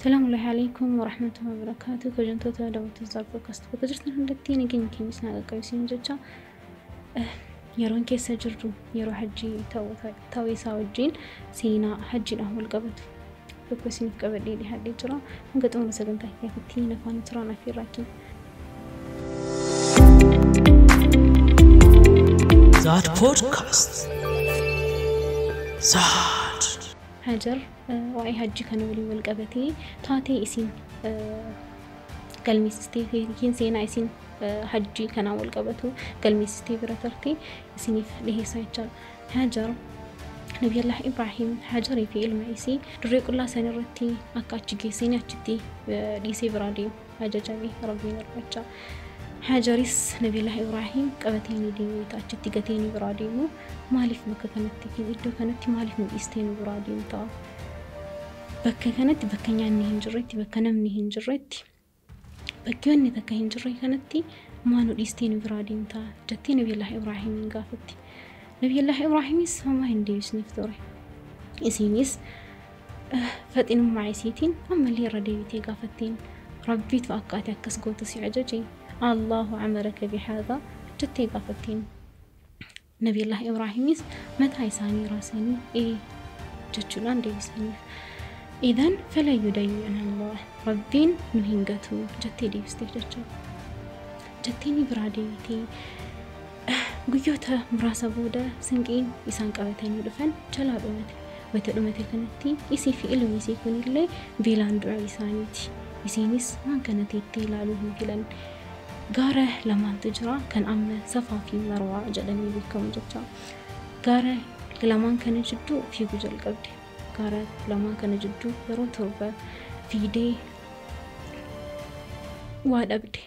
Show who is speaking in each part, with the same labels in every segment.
Speaker 1: Salaamu alaikum warahmatullahi wabarakatuh. Kabajamtoota daawwattoota Zaad Podcast bakka jirtan hundatti nageenya keenya isin haa qaqqabsiinu jecha yeroon keessa jirru yeroo hajjii ta'uu isaa wajjin seenaa hajjiidhaan wal qabatu tokko isiniif qabadhee dhiyaadhee jira. Hanga xumura sagantaa keenyaatti nafaan turaan affeerraa keenya.
Speaker 2: Zaad Podcast. Zaad.
Speaker 1: Hajar waa'ee hajji kana waliin wal qabatee taatee isin galmeessistee yookiin seenaa isin hajjii kanaan wal qabatu galmeessistee bira tartee isiniif dhiheessaa jechaadha. Hajar Nabiyallah Ibrahim Hajarii fi ilma isii dirree qullaa san irratti akka achi geessanii achitti dhiisee biraa deemu ajajame Rabbiin irra. Hajaris Nabiyallah Ibrahim qabatee ni deemu achitti gatee ni biraa deemu maaliif bakka kanatti iddoo kanatti maaliif nu dhiistee nu biraa deemta? Bakka kanatti bakka nyaanni hin jirretti bakka namni hin jirretti bakki wanni takka hin jirre kanatti maa nu dhiistee nu biraa deemta jettee Nabiyallah Ibrahimiin gaafatti. Nabiyallah Ibrahimis homaa hin deebisneef ture. Isiinis faxinummaa isiitiin ammallee irra deebitee gaafatteen Rabbiitu akka ati akkas gootu si ajaje Allahu amaraka bihaadaa jettee gaafatteen. Nabiyallah Ibrahimis mataa isaanii raasanii ee jechuudhaan deebisaniif. Idan fala yudayyina Allah Rabbiin nu hin gatu jettee deebisteef jecha. Jettee ni biraa deebitee guyyoota muraasa booda sinqiin isaan qabatanii dhufan jalaa dhumate. Wayita dhumate kanatti isii fi ilmi isii kunillee beelaan du'a isaaniiti. Isiinis waan kana teettee ilaaluu hin filan. Gaara lamaantu jira kan amma Safaa fi Marwaa jedhamee beekamu jecha. Gaara lamaan kana jidduu fiiguu jalqabde. Gaara lamaan kana jidduu yeroo 7 fiidee waa dhabde.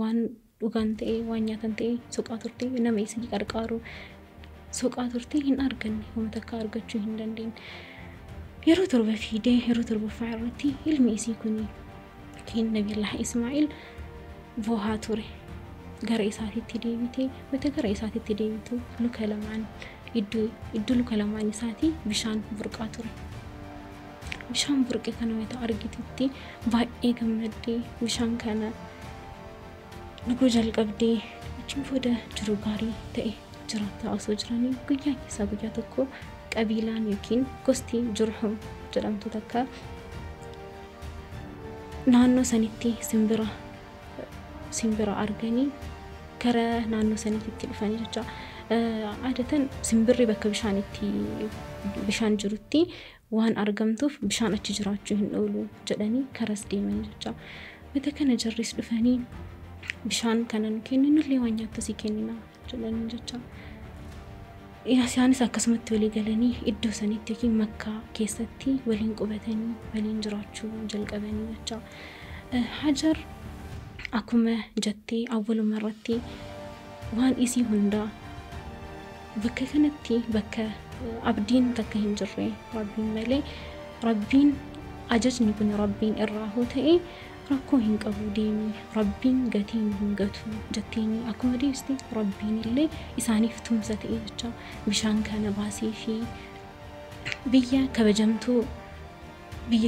Speaker 1: Waan dhugaan ta'e waan nyaatan ta'e soqaa turte nama isii qarqaaru soqaa turte hin arganne wanta takka argachuu hin dandeenye. Yeroo 7 fiidee yeroo 7ffaa irratti ilmi isii kuni kan Nabiyallah Ismaa'il boohaa ture. Gara isaatitti deebitee wanta gara isaatitti deebitu luka lamaan iddoo luka lamaan isaatii bishaan burqaa ture. Bishaan burqe kana wanta argitutti baay'ee gammaddee bishaan kana dhuguu jalqabdee achiin booda jiru gaarii ta'e jiraattaa osoo jiranii guyyaa keessaa guyyaa tokko qabiilaan yookiin gosti Jurhum jedhamtu takka naannoo sanitti simbira arganii gara naannoo sanitti dhufanii jecha. Aadatan simbirri bakka bishaan jirutti waan argamtuuf bishaan achi jiraachuu hin oolu jedhanii karas deemanii jecha. Wanta kana jarris dhufanii bishaan kana nu kenninullee waan nyaattu si kennina jedhanii jecha. Isaanis akkasumatti walii galanii iddoo sanitti yookiin Makkaa keessatti waliin qubatanii waliin jiraachuu jalqabanii jecha. Hajar akkuma jettee awwaluma irratti waan isii hundaa bakka kanatti bakka abdiin takka hin jirre Rabbiin malee Rabbiin ajajni kun Rabbiin irraa hoo ta'e rakkoo hin qabu deemi Rabbiin gatii nu hin gatu jetteeni akkuma deebiste Rabbiin illee isaaniif tumsa ta'e jecha bishaan kana baasee fi biyya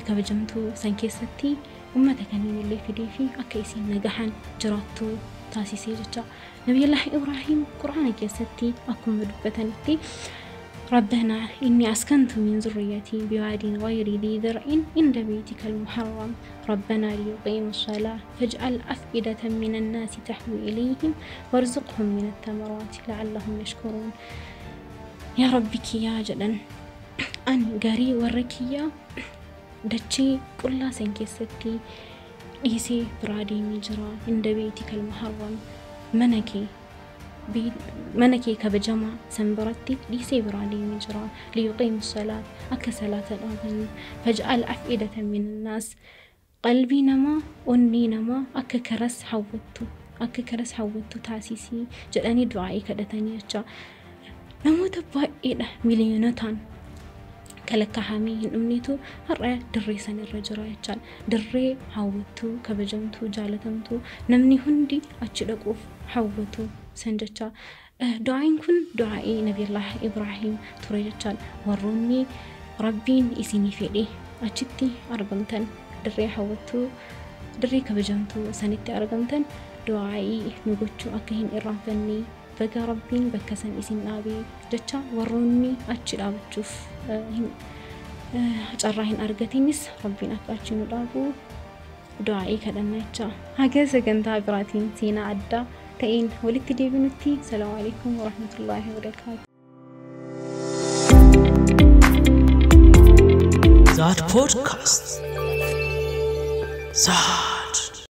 Speaker 1: kabajamtuu san keessatti ummata kanneen illee fidee fi akka isiin nagahan jiraattu taasisee jecha. Nabiyallah Ibrahim Qur'aana keessatti akkuma dubbatanitti ربنا إني أسكنت من ذريتي بواد غير ذي زرع عند بيتك المحرم ربنا ليقيموا الصلاة فاجعل أفئدة من الناس تحوي إليهم وارزقهم من الثمرات لعلهم يشكرون. يا ربك يا جدًا أن غاري وركيا دتشي كل سنكستي إيسي برادي مجرى عند بيتك المحرم منكي كبجمع سنبرتي ليسي برادي مجرى ليقيم الصلاة أكا صلاة الأذن فاجعل أفئدة من الناس قلبي نما أني نما أكا كرس حوتو تاسيسي جدني دعائي كدتني أجا نموت بائدة مليونتان kalakkahamee hin dhumneetu har'a dirree san irra jira jechaadha. Dirree hawwattuu, kabajamtuu, jaalatamtuu namni hundi achi dhaquuf hawwatu san jecha. Du'aayin kun du'aa'ii Nabiyallah Ibrahim ture jechaadha. Warroonni Rabbiin isinii fedhe achitti argamtan Dirree hawwattuu, dirree kabajamtuu sanitti argamtan du'aa'ii nu gochuu akka hin irraanfanne, baga Rabbiin bakka san isin dhaabee jecha warroonni achi dhaabachuuf carraa hin argatinis Rabbiin akka achi nu dhaabu du'aa'ii kadhanna jecha. Haga sagantaa biraatiin seenaa addaa ta'een walitti deebinutti, salaamu alaikum warahmatullaahi wabarakaatu.
Speaker 2: That podcast. Zad.